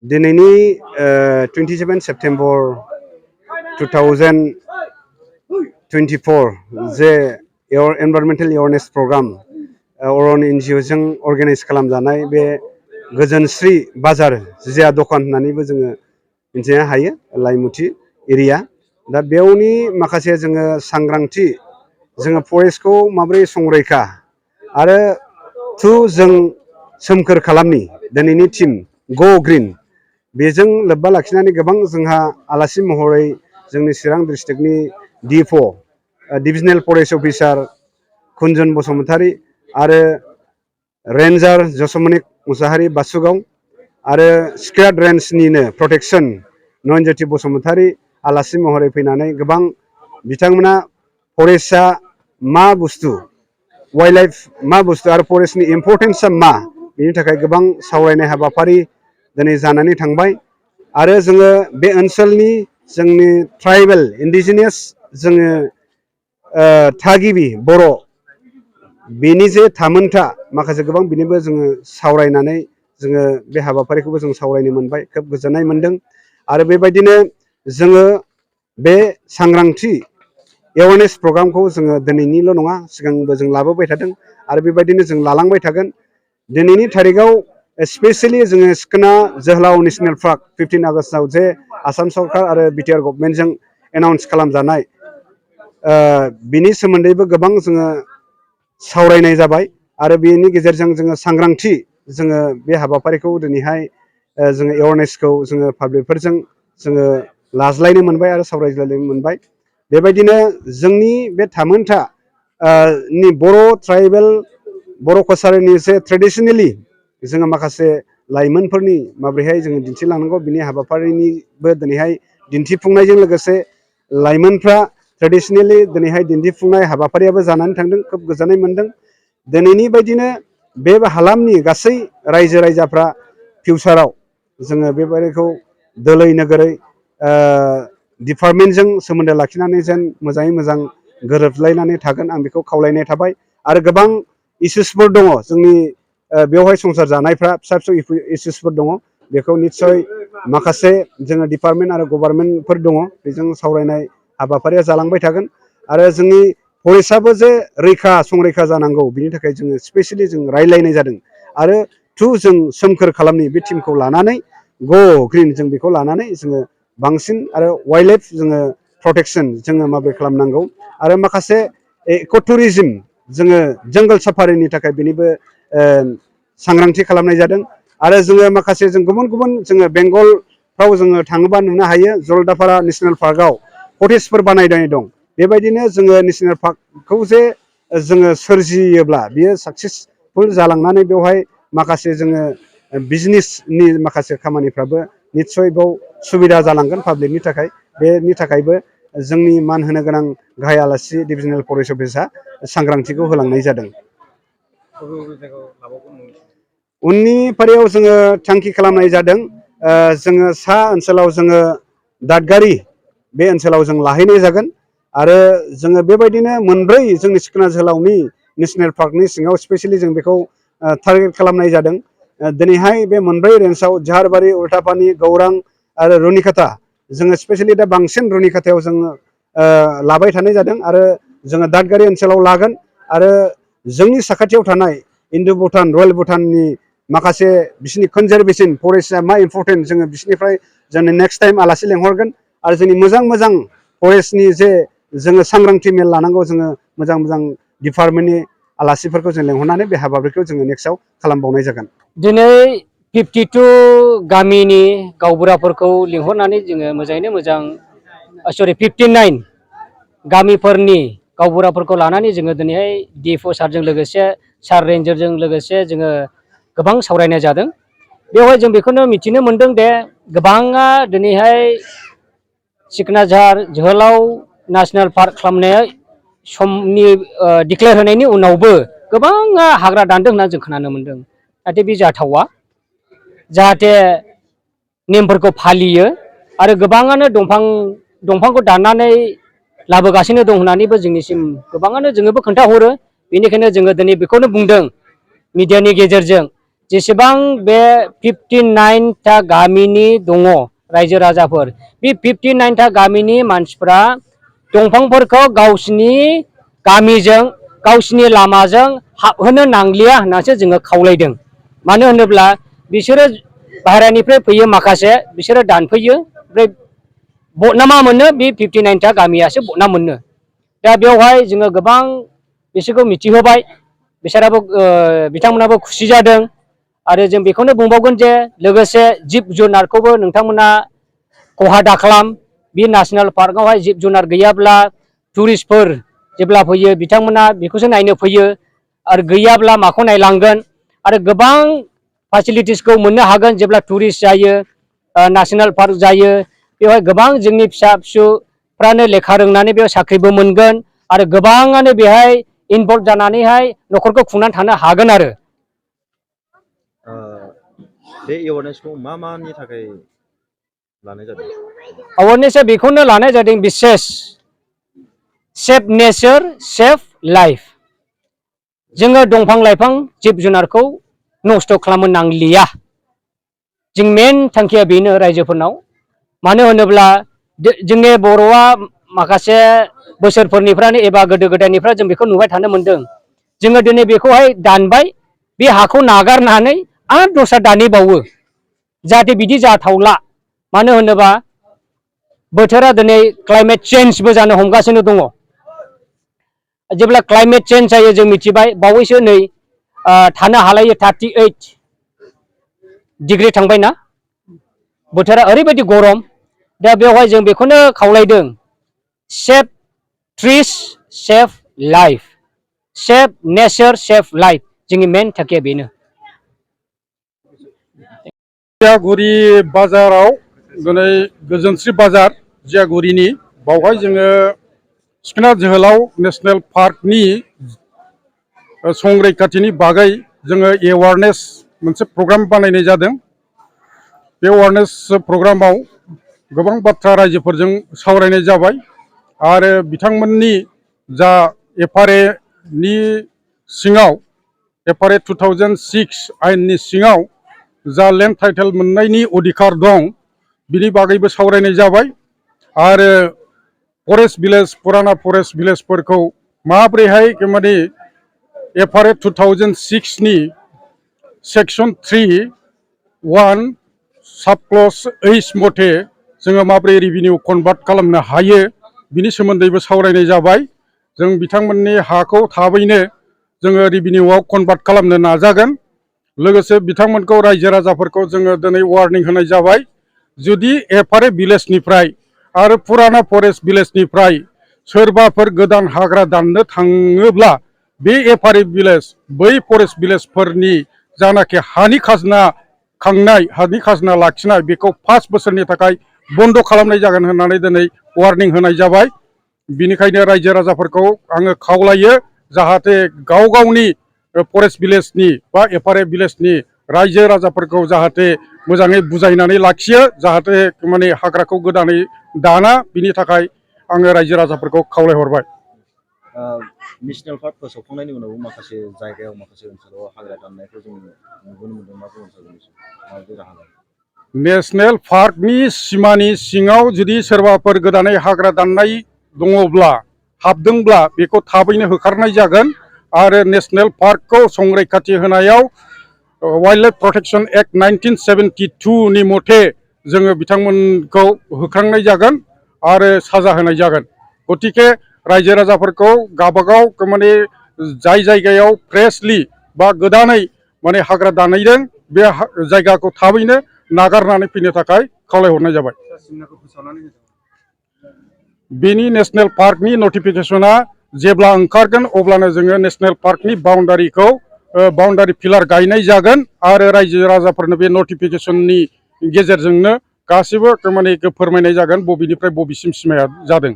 दिनैनि 27 सेप्टेम्बर 2024 जे एनभायरनमेन्टेल awareness programme अरन एनजिअ जों अर्गेनाइज खालामजानाय बे गोजोनस्रि बाजार जिया दखान होननानैबो जोङो मिथिनो हायो लाइमुथि एरिया दा बेयावनि माखासे जोङो सांग्रांथि जोङो फरेस्टखौ माबोरै संरैखा आरो जों सोमखोर खालामनि दिनैनि टीम गो ग्रीन बेजों लोब्बा लाखिनानै गोबां जोंहा आलासि महरै जोंनि चिरां डिस्ट्रिक्टनि डिएफअ डिभिजनेल फरेस्ट अफिसार कुनजन बसुमतारी आरो रेन्जार जसमनिक मुसाहारि बासुगाव आरो स्क्वाड रेन्जनिनो प्रटेक्शन नयनज्योति बसुमतारी आलासि महरै फैनानै गोबां बिथांमोना फरेस्टआ मा बुस्थु वाइल्ड लाइफ मा बुस्थु आरो फरेस्टनि इम्पर्टेन्सआ मा बेनि थाखाय गोबां सावरायनाय हाबाफारि दिनै जानानै थांबाय आरो जोङो बे ओनसोलनि जोंनि ट्राइबेल इन्डिजिनियास जोङो थागिबि बर' बेनि जे थामोनथा माखासे गोबां बिनिबो जोङो सावरायनानै जोङो बे हाबाफारिखौबो जों सावरायनो मोनबाय खोब गोजोननाय मोनदों आरो बेबायदिनो जोङो बे सांग्रांथि एवारनेस प्रग्रामखौ जोङो दिनैनिल' नङा सिगांबो जों लाबोबाय थादों आरो बेबायदिनो जों लालांबाय थागोन दिनैनि थारिखआव स्पेसियेलि जोङो सिखोना जोहोलाव नेशनेल पार्क 15 आगस्टआव जे आसाम सरकार आरो बिटिआर गभर्नमेन्टजों एनाउन्स खालामजानाय बिनि सोमोन्दैबो गोबां जोङो सावरायनाय जाबाय आरो बेनि गेजेरजों जोङो सांग्रांथि जोङो बे हाबाफारिखौ दिनैहाय जोङो एवारनेसखौ जोङो पाब्लिकफोरजों जोङो लाज्लायनो मोनबाय आरो सावरायज्लायनो मोनबाय बेबायदिनो जोंनि बे थामोनथा बर' ट्राइबेल बर' कसारिनि जे ट्रेडिसनेलि जोङो माखासे लाइमोनफोरनि माबोरैहाय जोङो दिन्थिलांनांगौ बिनि हाबाफारिनिबो दिनैहाय दिन्थिफुंनायजों लोगोसे लाइमोनफ्रा ट्रेडिसनेलि दिनैहाय दिन्थिफुंनाय हाबाफारियाबो जानानै थांदों खोब गोजोननाय मोनदों दिनैनि बायदिनो बे हालामनि गासै रायजो राजाफ्रा फिउचाराव जोङो बेबायदिखौ दोलै नोगोरै डिपार्टमेन्टजों सोमोन्दो लाखिनानै जेन मोजाङै मोजां गोरोबलायनानै थागोन आं बेखौ खावलायनाय थाबाय आरो गोबां इसुसफोर दङ जोंनि बेवहाय संसार जानायफ्रा फिसा फिसौ इसुसफोर दङ बेखौ निस्सय माखासे जोङो डिपार्टमेन्ट आरो गभर्नमेन्टफोर दङ बेजों सावरायनाय हाबाफारिया जालांबाय थागोन आरो जोंनि फरेस्टआबो जे रैखा संरैखा जानांगौ बिनि थाखाय जोङो स्पेसियेलि जों रायज्लायनाय जादों आरो जों सोमखोर खालामनि बे टिमखौ लानानै गो ग्रिन जों बेखौ लानानै जोङो बांसिन आरो वाइल्ड लाइफ जोङो प्रटेक्सन जोङो माबोरै खालामनांगौ आरो माखासे इक' टुरिजिम जोङो जंगल साफारिनि थाखाय बेनिबो सांग्रांथि खालामनाय जादों आरो जोङो माखासे जों गुबुन गुबुन जोङो बेंगलफ्राव जोङो थाङोबा नुनो हायो जलदापारा नेसनेल पार्कआव कटेजफोर बानायनाय दं बेबायदिनो जोङो नेसनेल पार्कखौ जे जोङो सोरजियोब्ला बियो साक्सेसफुल जालांनानै बेवहाय माखासे जोङो बिजनेसनि माखासे खामानिफ्राबो निस्सय बेयाव सुबिदा जालांगोन पाब्लिकनि थाखाय बेनि थाखायबो जोंनि मान होनो गोनां गाहाय आलासि डिभिजनेल फरेस्ट अफिसा सांग्रांथिखौ होलांनाय जादों उननि फारियाव जोङो थांखि खालामनाय जादों जोङो सा ओनसोलाव जोङो दादगारि बे ओनसोलाव जों लाहैनाय जागोन आरो जोङो बेबायदिनो मोनब्रै जोंनि सिखोना जोहोलावनि नेसनेल पार्कनि सिङाव स्पेसियेलि जों बेखौ टारगेट खालामनाय जादों दिनैहाय बे मोनब्रै रेन्जआव झारबारि उल्टापानि गौरां आरो रुनिकाटा जोङो स्पेसियेलि दा बांसिन रुनिकाटायाव जोङो लाबाय थानाय जादों आरो जोङो दादगारि ओनसोलाव लागोन आरो जोंनि साखाथियाव थानाय इन्दु भुटान रयेल भुटाननि माखासे बिसिनि कनजारभेसन फरेस्टआ मा इम्परटेन्ट जोङो बिसोरनिफ्राय जोङो नेक्स्ट टाइम आलासि लेंहरगोन आरो जोंनि मोजां मोजां फरेस्टनि जे जोङो सांग्रांथि मेल लानांगौ जोङो मोजां मोजां डिपार्टमेन्टनि आलासिफोरखौ जों लेंहरनानै बे हाबाफारिखौ जोङो नेक्स्टआव खालामबावनाय जागोन दिनै 52 गामिनि गावबुराफोरखौ लिंहरनानै जोङो मोजाङैनो मोजां 59 गामिफोरनि गावबुराफोरखौ लानानै जोङो दिनैहाय डिएफअ सारजों लोगोसे सार रेन्जारजों लोगोसे जोङो गोबां सावरायनाय जादों बेवहाय जों बेखौनो मिथिनो मोनदों दे गोबाङा दिनैहाय सिकनाझार जोहोलाव नेसनेल पार्क खालामनाय समनि डिक्लेयार होनायनि उनावबो गोबाङा हाग्रा दानदों होनना जों खोनानो मोनदों नाथाय बे जाथावा जाहाथे नेमफोरखौ फालियो आरो गोबाङानो दंफांखौ दाननानै लाबोगासिनो दं होननानैबो जोंनिसिम गोबाङानो जोङोबो खोन्थाहरो बेनिखायनो जोङो दिनै बेखौनो बुंदों मिडियानि गेजेरजों जेसेबां बे 59टा गामिनि दङ रायजो राजाफोर, बे 59टा गामिनि मानसिफ्रा दंफांफोरखौ गावसिनि गामिजों गावसिनि लामाजों हाबहोनो नांलिया होननासो जोङो खावलायदों। मानो होनोब्ला बिसोरो बाहेरानिफ्राय फैयो, माखासे बिसोरो दानफैयो, ओमफ्राय बदनामा मोनो, बे 59टा गामियासो बदनाम मोनो। दा बेवहाय जोङो गोबां बिसोरखौ मिथिहोबाय, बिथांमोनाबो खुसि जादों। आरो जों बेखौनो बुंबावगोन जे लोगोसे जिब जुनारखौबो नोंथांमोना खहा दाखालाम। बे नेशनेल पार्कआवहाय जिब जुनार गैयाब्ला टुरिस्टफोर जेब्ला फैयो बिथांमोना बेखौसो नायनो फैयो, आरो गैयाब्ला माखौ नायलांगोन। आरो गोबां फेसिलिटिसखौ मोननो हागोन जेब्ला टुरिस्ट जायो, नेशनेल पार्क जायो। बेवहाय गोबां जोंनि फिसा फिसौफ्रानो लेखा रोंनानै बेयाव साख्रिबो मोनगोन, आरो गोबाङानो बेहाय इनभल्भ जानानैहाय न'खरखौ खुंनानै थानो हागोन। आरो बे एवारनेसखौ मा मानि थाखाय लानाय जादों? एवारनेसआ बेखौनो लानाय जादों, बिसेस सेफ नेचार सेफ लाइफ। जोङो दंफां लाइफां जिब जुनारखौ नस्थ' खालामनो नांलिया। जों मेन थांखिया बेनो रायजोफोरनाव। मानो होनोब्ला जोंनि बर'आ माखासे बोसोरफोरनिफ्रायनो एबा गोदो गोदायनिफ्राय जों बेखौ नुबाय थानो मोनदों। जोङो दिनै बेखौहाय दानबाय, बे हाखौ नागारनानै आरो दस्रा दानहैबावो, जाहाथे बिदि जाथावला। मानो होनोबा बोथोरा दिनै क्लाइमेट चेन्जबो जानो हमगासिनो दङ। जेब्ला क्लाइमेट चेन्ज जायो जों मिथिबाय, बावैसो नै थानो हालायै 38 डिग्री थांबायना, बोथोरा ओरैबायदि गरम। दा बेवहाय जों बेखौनो खावलायदों, सेफ ट्रिस सेफ लाइफ, सेफ नेचार सेफ लाइफ। जोंनि मेन थांखिया बेनो। जियागुरि बाजाराव दिनै गोजोनस्रि बाजार जियागुरिनि बावहाय जोङो सिखोना जोहोलाव नेशनेल पार्कनि संरैखाथिनि बागै जोङो एवारनेस मोनसे प्रग्राम बानायनाय जादों। बे एवारनेस प्रग्रामाव गोबां बाथ्रा रायजोफोरजों सावरायनाय जाबाय, आरो बिथांमोननि जा FRA-नि सिङाव, FRA 2006 आयेननि सिङाव जा लेन्ड टाइटेल मोननायनि अधिकार दं, बिनि बागैबो सावरायनाय जाबाय। आरो फरेस्ट भिलेज, पुराना फरेस्ट भिलेजफोरखौ माब्रैहाय माने FRA 2006 नि सेक्सन 3(1) साब क्लज H मथे जोङो माब्रै रेभिनिउ कनभार्ट खालामनो हायो, बिनि सोमोन्दैबो सावरायनाय जाबाय। जों बिथांमोननि हाखौ थाबैनो जोङो रेभिनिउआव कनभार्ट खालामनो नाजागोन। लोगोसे बिथांमोनखौ रायजो राजाफोरखौ जोङो दिनै वार्निं होनाय जाबाय, जुदि FRA भिलेजनिफ्राय आरो पुराना फरेस्ट भिलेजनिफ्राय सोरबाफोर गोदान हाग्रा दाननो थाङोब्ला, बे FRA भिलेज बै फरेस्ट भिलेजफोरनि जानाखि हानि खाजोना खांनाय, हानि खाजोना लाखिनाय, बेखौ 5 बोसोरनि थाखाय बन्द' खालामनाय जागोन होननानै दिनै वार्निं होनाय जाबाय। बिनिखायनो रायजो राजाफोरखौ आङो खावलायो, जाहाथे गाव गावनि फरेस्ट भिलेजनि बा FRA भिलेजनि रायजो राजाफोरखौ जाहाथे मोजाङै बुजायनानै लाखियो, जाहाथे माने हाग्राखौ गोदानै दाना। बिनि थाखाय आङो रायजो राजाफोरखौ खावलायहरबाय। नेशनेल पार्क फोसावखांनायनि उनावबो माखासे जायगायाव, माखासे ओनसोलाव हाग्रा दाननायखौ जों नुबोनो मोनदों। मा बुंनो सानो माबायदि राहा लागोन? नेशनेल पार्कनि सिमानि सिङाव जुदि सोरबाफोर गोदानै हाग्रा दाननाय दङब्ला, हाबदोंब्ला, बेखौ थाबैनो होखारनाय जागोन। आरो नेशनेल पार्कखौ संरैखाथि होनायाव वाइल्ड लाइफ प्रोटेक्शन एक्ट 1972 मथे जोङो बिथांमोनखौ होखारनाय जागोन आरो साजा होनाय जागोन। गतिके रायजो राजाफोरखौ गावबागाव माने जाय जायगायाव फ्रेशलि बा गोदानै माने हाग्रा दानहैदों, बे जायगाखौ थाबैनो नागारनानै फैनो थाखाय खावलायहरनाय जाबाय। बेनि नेशनेल पार्कनि नटिफिकेसना जेब्ला ओंखारगोन, अब्लानो जोङो नेशनेल पार्कनि बाउन्डारिखौ बाउन्डारि पिलार गायनाय जागोन, आरो रायजो राजाफोरनो बे नटिफिकेसननि गेजेरजोंनो गासिबो माने फोरमायनाय जागोन बबेनिफ्राय बबेसिम सिमाया जादों।